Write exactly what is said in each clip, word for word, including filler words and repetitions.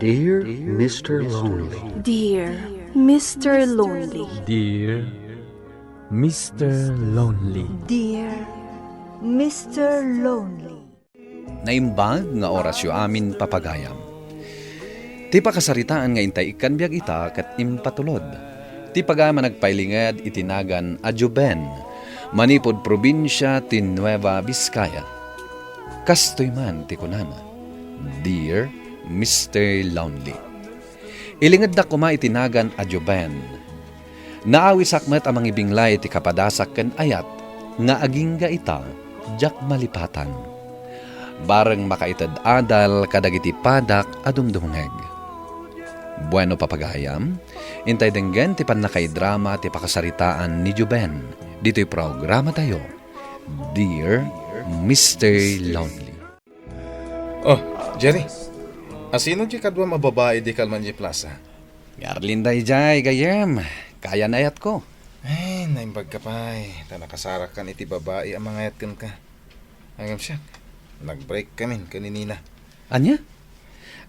Dear Mister Lonely. Dear Mister Lonely. Dear Mister Lonely. Dear Mister Lonely. Naimbag nga orasyo amin, papagayam. Ti pakasaritaan nga intay ikkan biag ita ket impatulod. Ti pagayam a nagpailinged iti nagan a Joven, manipud probinsia ti Nueva Vizcaya. Kastoy man ti kunana, "Dear Mister Lonely." Ilingeddak koma iti nagan a Joven. Naawisak met a mangibinglay iti kapadasak ken ayat nga agingga ita, diak malipatan. Bareng makaited adal kadagiti padak a dumdumngeg. Bueno, papagayam, intay denggen ti pannakaidrama ti pakasaritaan ni Joven ditoy programatayo, Dear Mister Lonely. Oh, Jerry, asino di kaduam a babai di kalman di plaza? Ni Arlene daydiay, gayyem. Kaayan-ayatko. Ay, naimbag ka pay, ta nakasarakan iti babai a mangayat kenka. Agam siak, nag-break kamin ken ni Nena. Ania?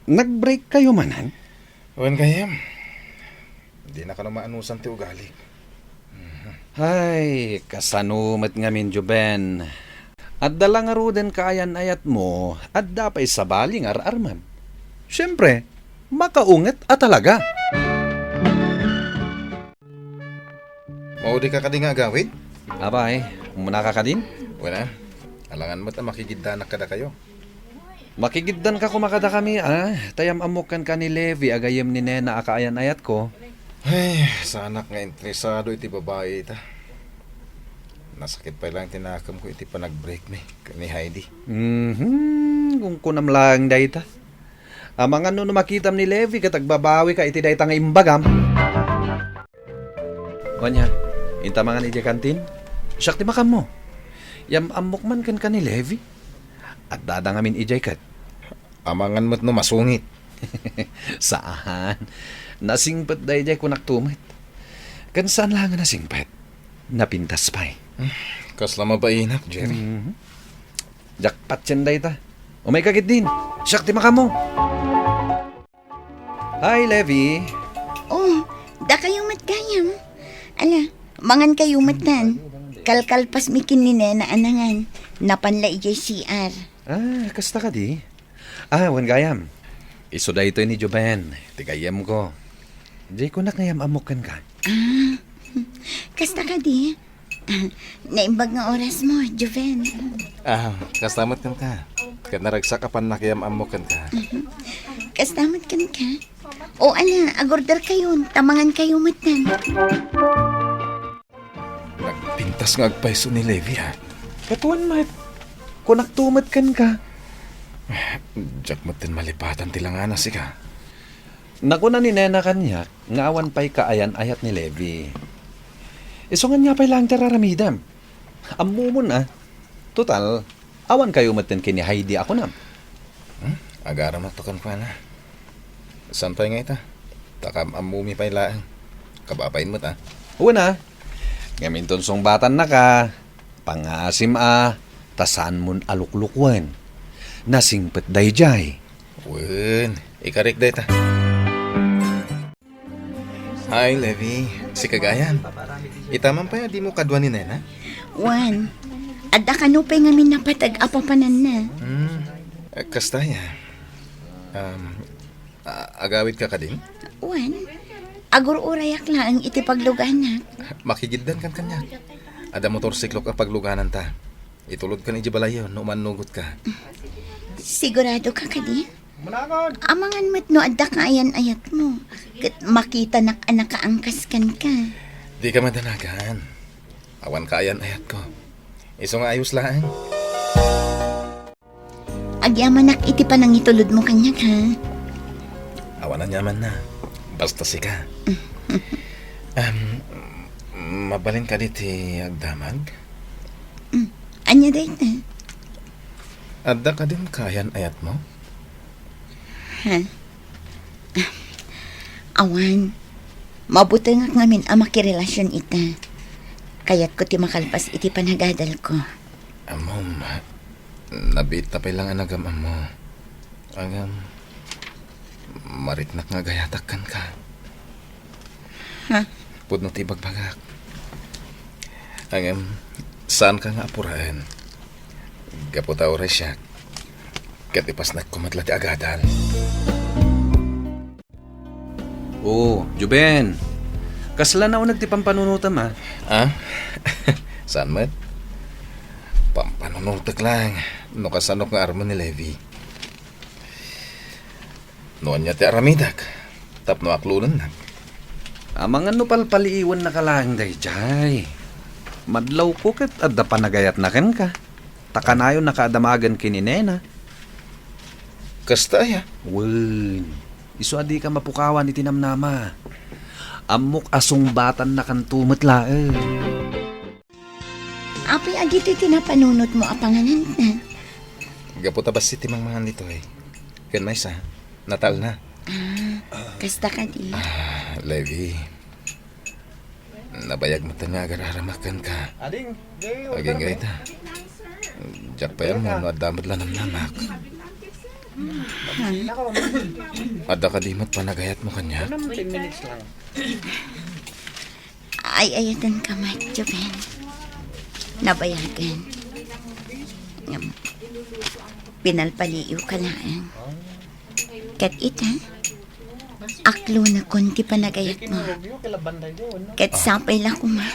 Nag-break kayo manen? Wen, gayyem. Dina kano maanusan ti ugalik. Ay, kasano met ngamin, Joven? Adda la ngaruden kaayan-ayatmo, adda pay sabali nga ar-armem. Siempre, makaunget a talaga. Maudi ka kadi nga agawid? Apay, umuna ka kadin? Wala. Alangan met a makigiddanak kadakayo. Makigiddan ka koma kadakami, a? Ta yam-ammok kenka ni Levi a gayyem ni Nena a kaayan-ayatko. Ay, saanak nga interesado iti babai ita. Nasakit pay laeng ti nakemko iti panag-break mi ken ni Heidi. Mhm, kunkunam laeng dayta. Amangan no makitam ni Levi ket agbabawika iti dayta nga imbagam. Wen, inta mangan idiay kantin? Siak ti makaammo. Yam-ammok man kenka ni Levi. Addada ngamin idiay ket. Amangan met no masungit. Saan. Nasingpet daydiay, kunak to met. Ken saan la nga nasingpet. Napintas pay. Kasla mabainak, Jerry. Mhm. Jackpot yan dayta. Umayka ketdin. Siak ti makaammo. Hi, Levi. Oh, dakayo met gayyem. Ala, mangan kayo met tan. Kalkalpas mi ken ni Nena a nangan. Napan la idiay C R. Ah, kasta kadi? Ah, wen gayyem. Isu daytoy ni Joven, ti gayyemko. Diay kunak nga yam-ammok kenka. Ah, kasta kadi? Naimbag nga orasmo, Joven. Ah, kasta met kenka. Ket naragsak a pannakiyam-ammok kenka. Mhm. Kasta met kenka. O ala, agorder kayon, ta mangan kayo met tan. Nagpintas nga agpayso ni Levi, ha? Ket wen met, kunak to met kenka. Diak met ten malipatan ti langana, sika. Nakuna ni Nena kaniak nga awan pay kaayan-ayat ni Levi. Isu ngan nga pay laeng ti ar-aramidem. Ammomon a. Total, awan kayo met ten ken ni Heidi a kunam. Hmm? Agaramto kenkuana. Saan pay nga ita? Ta kaam-ammomi pay laeng. Kababain met a. Wen a. Ngem inton sungbatannaka, pangngaasim a, ta saanmon a luklukuen. Nasingpet daydiay. Wen, ikarik dayta. Hi, Levi. Sika gayyem. Ita man pay a dimo kadua ni Nena? Wen, adda kano pay ngamin napateg a papananna. Hmm, eh, kasta ya. Um, a-, agawid ka kadin? Wen, agur-urayak laeng iti pagluganak. Makigiddan kan kaniak. Adda motorsiklok a paglugananta. Itulod kan iti balayyo no umannugot ka. Sigurado ka kadi? Amangan met no adda kaayan-ayatmo. Ket makitanak a nakaangkas kenka. Di ka madanagan. Awan kaayan-ayatko. Isu nga ayos laeng. Agyamanak iti panangitulodmo kaniak, ha? Awan aniamanna. Basta sika. Em, mabalin kadi ti agdamag? Mm. Ania dayta? Adda kadin kaayan-ayatmo? Ha? Awan. Mabutengak ngamin a makirelasyon ita. Kayatko ti makalpas iti panagadalko. Ammom, nabiit ta pay laeng a nagam-ammo. Agam, Mariknak nga agayatak kenka. Ha? Pudno ti ibagbagak. Ngem, saanka nga apuraen. Gapu ta uray siak, ket ipasnekko met la ti agadal. O, Juben. Kasla nauneg ti pampanunotam, a? Ah? Saan met? Pampanunotek lang no kasano nga armen ni Levi. No ania ti aramidek tapno aklonennak? Amangan no palpaliiwennaka laeng daydiay. Madlawko ket adda panagayatna kenka. Ta kanayonnaka a damagen ken ni Nena. Kasta aya? Wen, isu a dika mapukawan iti namnama. Ammok a sungbatannakanto met laeng. Apay a ditoy ti napanunotmo a pangananna? Gapu ta bassit ti mangmangan ditoy. Ken maysa, natalna. Ah, kasta kadi. Ah, Levi. Nabayag met nga agar-aramak kenka. Ading, di, Agingga ita. Diak pay ammo no adda met la namnamak. Adda kadi met panagayatmo kaniak? Ten minutes lang. Ay-ayatenka met, Joven. Nabayagen. Ngem, pinalpaliiwka laeng. Ket ita, aklonekon ti panagayatmo. Ket sapay la koma,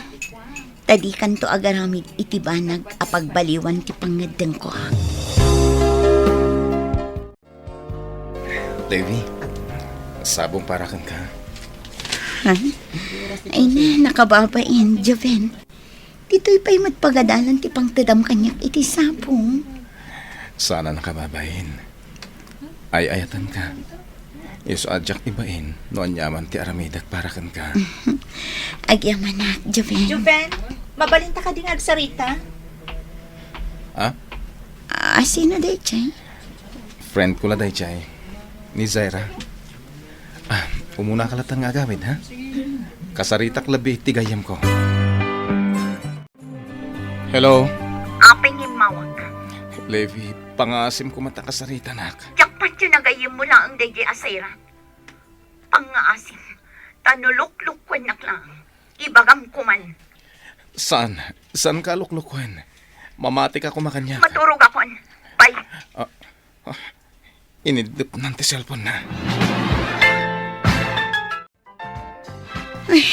ta dikanto agaramid iti banag a pagbaliwan ti pangngeddengko. Levi, sabong para kenka. Ha? Ay na, nakababain, Joven. Ditoy pay met pagadalan ti pangtedam kaniak iti sabong. Saan a nakababain. Ay-ayatenka. Isu a diak ibain no aniaman ti aramidek para kenka. Agyamanak, Joven. Joven, mabalinta kadi nga agsarita? Ah? Ah, sino daydiay? Friend ko la daydiay, ni Zaira. Ah, umunaka latta nga agawid, ha? Kasaritak labi iti gayyemko. Hello? Apay nga immawag? Levi, pangngaasim koma ta kasaritanak. Diak patien a gayyemmo laeng daydiay a Zaira. Pangngaasim, ta no luklukuennak laeng, ibagam koman. Saan? Saanka a luklukuen? Mamatika koma kaniak. Maturogakon. Bye. Ah, ah, iniddepnan ti cellphone-na. Ay,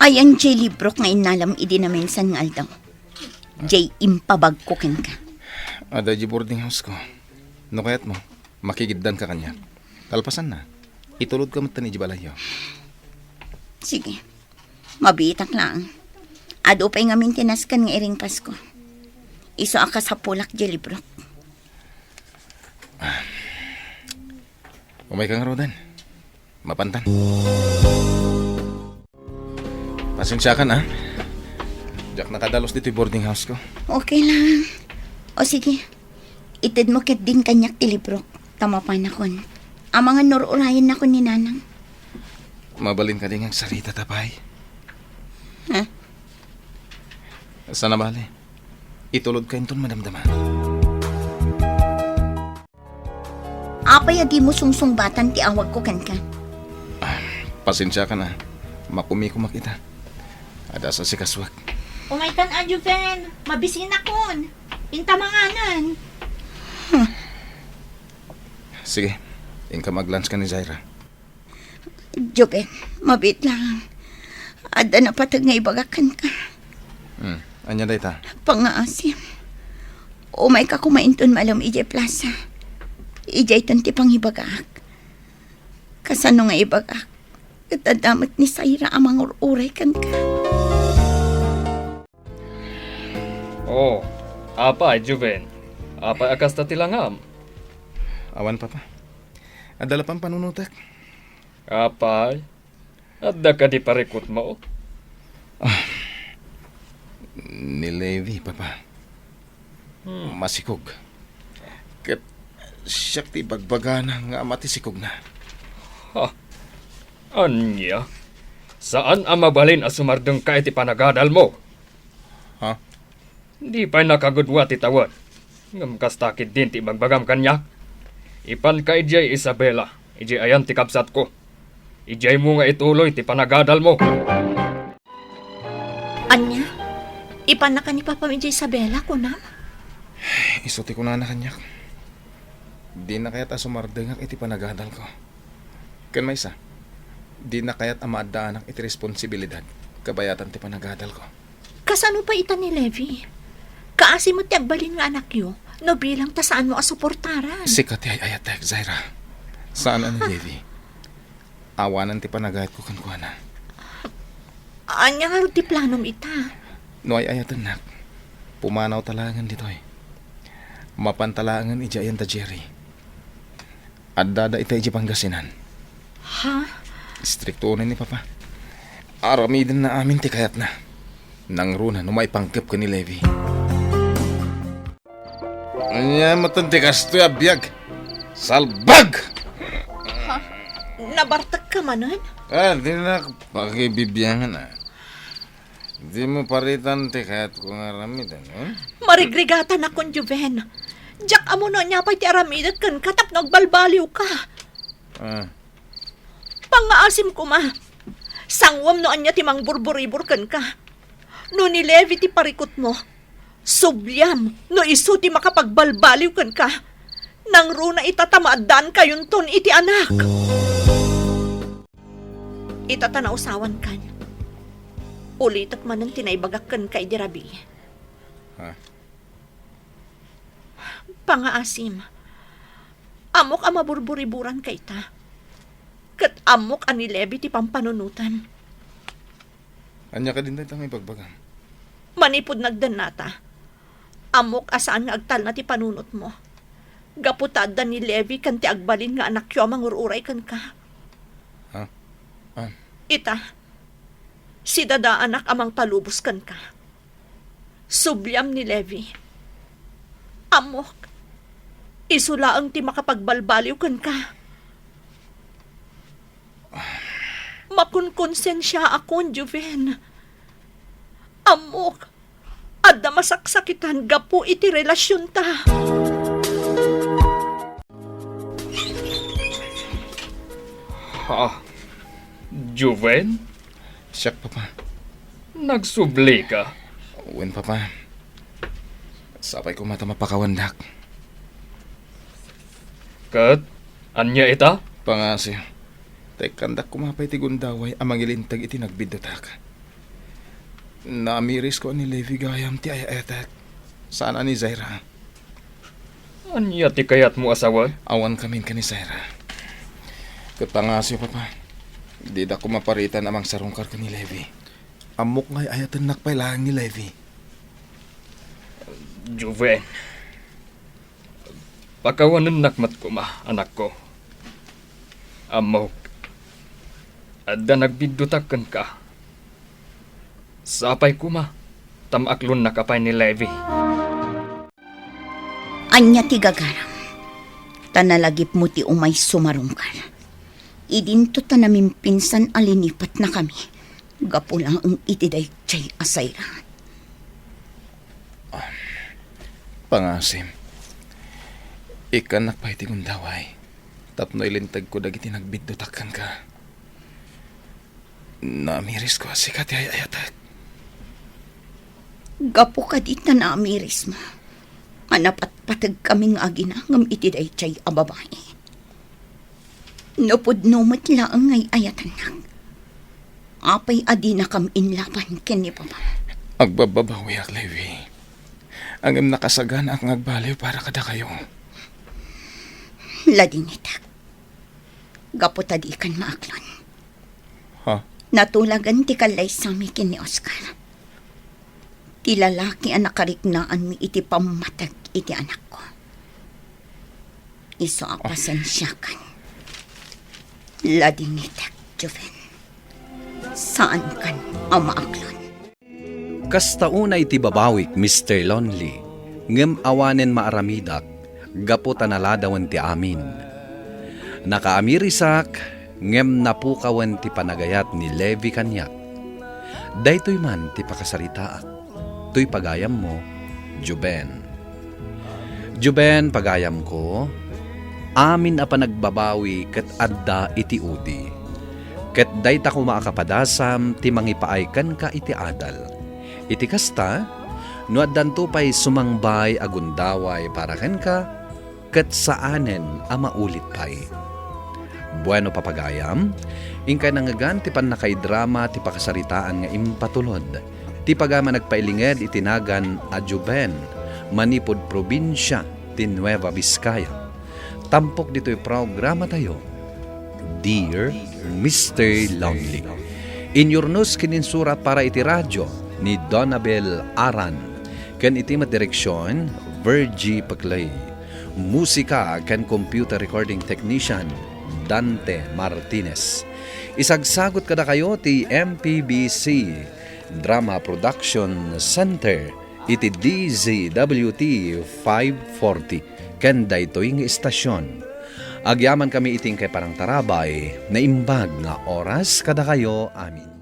ayan diay librok nga innalam idi naminsan nga aldaw. Diay impabagko kenka. Adda diay boarding house-ko. No kayatmo, makigiddanka kaniak. Kalpasanna, itulodka metten idiay balayyo. Sige. Mabiitak laeng. Adu pay ngamin ti nasken nga iringpasko. Isu a kasapulak diay librok. Umayka ngaruden. Mapantan. Pasensiakan, a. Diak nakadalus ditoy boarding house-ko. Okay lang. O sige. Itedmo ketdin kaniak ti librok, ta mapanakon. Amangan no ur-urayennakon ni Nanang. Mabalin kadi nga agsarita ta pay? Ha? Saan a bale. Itulodka inton madamdama. Apay a dimo sungsungbatan ti awagko kenka? Ah, pasensiakan, a. Makumikumak ita. Adda sa sikasuak. Umaykan a, Juven. Mabisinakon. Inta manganen. Sige. Inka mag-lunch ken ni Zaira. Joven, mabiit lang. Adda napateg nga ibagak kenka. Hmm, ania dayta? Pangngaasim. Umayka koma inton malem idiay plaza. Idiayton ti pangibagak. Kasano nga ibagak? Ket adda met ni Zaira a mangur-uray kenka. Oh, apay, Juven? Apay a kasta ti langam? Awan, Papa. Adda la pampanunotek. Apay, adda kadi parikutmo? Ah, ni Levi, Papa. Hmm. Masikog. Ket siak ti ibagbagana nga ama ti sikogna. Ha? Ania? Saan a mabalin a sumardengka iti panagadalmo? Ha? Di pay nakagudua ti tawen. Ngem kasta ketdin ti ibagbagam kaniak. Ipanka idiay, Isabela, idiay ayan ti kabsatko. Idiaymo nga ituloy ti panagadalmo. Ania? Ipannaka ni Papam idiay Isabela, kunam? Isu ti kunana kaniak. Dina kayat a sumardengak iti panagadalko. Ken maysa, dina kayat a maaddaanak iti responsibilidad kabayatan ti panagadalko. Kasano pay ita ni Levi? Kaasi met ti agbalin nga anakyo, no bilang ta saanmo a suportaran. Sika ti ay-ayatek, Zaira. Saan a ni Levi. Awanen ti panagayatko kenkuana. Ania ngarud ti planom ita? No ay-ayatennak, pumanawta laengen ditoy. Mapanta laengen idiay ayan da Jerry. Addada ita idiay Pangasinan. Ha? Istrikto unay ni Papa. Aramidenna amin ti kayatna. Nangruna no maipangkep ken ni Levi. Ania met ti kastoy a biag? Salbag! Ha? Nabartekka manen? Ah, dinak pakibibiangan, ah. Dimo paritan ti kayatko nga aramiden, eh? Marigrigatanakon, Juven. Diak ammo no ania pay ti aramidek kenka tapno agbalbaliwka. Ah. Pangngaasim koma. Sanguem no ania ti mangburburibur kenka. No ni Levi ti parikutmo, subliam no isu ti makapagbalbaliw kenka. Nangruna ita ta maaddankayonton iti anak. Ita ta nausawankan, ulitek manen ti naibagak kenka idi rabii. Ha? Pangngaasim, ammok a maburburiburanka ita. Ket ammok a ni Levi ti pampanunotam. Ania kadi dayta nga ibagbagam? Manipud nagdennata, ammok a saan nga agtalna ti panunotmo. Gapu ta adda ni Levi ken ti agbalin nga anakyo a mangur-uray kenka. Ha? Ah. Ita, sidadaanak a mangpalubos kenka. Subliam ni Levi. Ammok, isu laeng ti makapagbalbaliw kenka. Makonkonsensiaakon, Juven. Ammok, adda masaksakitan gapu iti relasionta. Ha? Juven? Siak, Papa. Nagsublika? Wen, Papa. Sapay koma ta mapakawandak. Ket ania ita? Pangngaasim, ta ikkandak koma pay ti gundaway a mangilinteg iti nagbiddutak. Naamirisko a ni Levi gayam ti ay-ayatek. Saan a ni Zaira. Ania ti kayatmo a sawen? Awankamin ken ni Zaira. Ket pangngaasim, Papa, dida koma paritan a mangsarungkar ken ni Levi. Ammok nga ay-ayatennak pay laeng ni Levi. Juven, pakawanennak met koma, anakko. Ammok, adda nagbiddutak kenka. Sapay koma ta maaklonnaka pay ni Levi. Ania ti gagaram? Ta nalagipmo ti umay sumarungkar. Idinto ta namimpinsan a linipatnakami gapu laeng iti daydiay a Zaira. Pangngaasim, ikkannak pay ti gundaway tapno ilintegko dagiti nagbiddutak kenka. Naamirisko a sika ti ay-ayatek. Gapu kadi ta naamirismo a napatpategkami nga aginangem iti daydiay a babai. No pudno met laeng nga ay-ayatennak, apay a dinakam inlaban ken ni Papa? Agbabbabawiak, Levi. Ngem nakasaganaak nga agbaliw para kadakayo. Ladingitek. Gapu ta dikan maaklon. Ha? Natulagan ti kallaysami ken ni Oscar. Ti lalaki a nakariknaanmi iti pammateg iti anakko. Isu a pasensiakan. Ladingitek, Juven. Saankan a maaklon. Kasta unay ti babawik, Mister Lonely, ngem awanen maaramidak gapu ta naladawen ti amin. Nakaamirisak, ngem napukawen ti panagayat ni Levi kaniak. Daytoy man ti pakasaritaak. Toy pagayammo, Juben. Juben, pagayamko, Amin a panagbabawi ket adda iti udi. Ket dayta koma a kapadasam ti mangipaay kenka iti adal. Iti kasta, no addanto pay sumangbay a gundaway para kenka, ket saanen a maulit pay. Bueno, papagayam, inkay nangngegan ti pannakaidrama ti pakasaritaan nga impatulod ti pagayam a nagpailinged iti nagan a Juben, manipud probinsia ti Nueva Vizcaya. Tampok ditoy programatayo, Dear Mister Lonely. Inyurnos ken insurat para iti radio ni Donabel Aran, ken iti met direksion, Virgie Peclay. Musika ken computer recording technician, Dante Martinez. Isagsagut kadakayo ti M P B C Drama Production Center iti D Z W T five forty ken daytoy nga istasyon. Agyamankami iti inkay panangtarabay, naimbag nga oras kadakayo amin.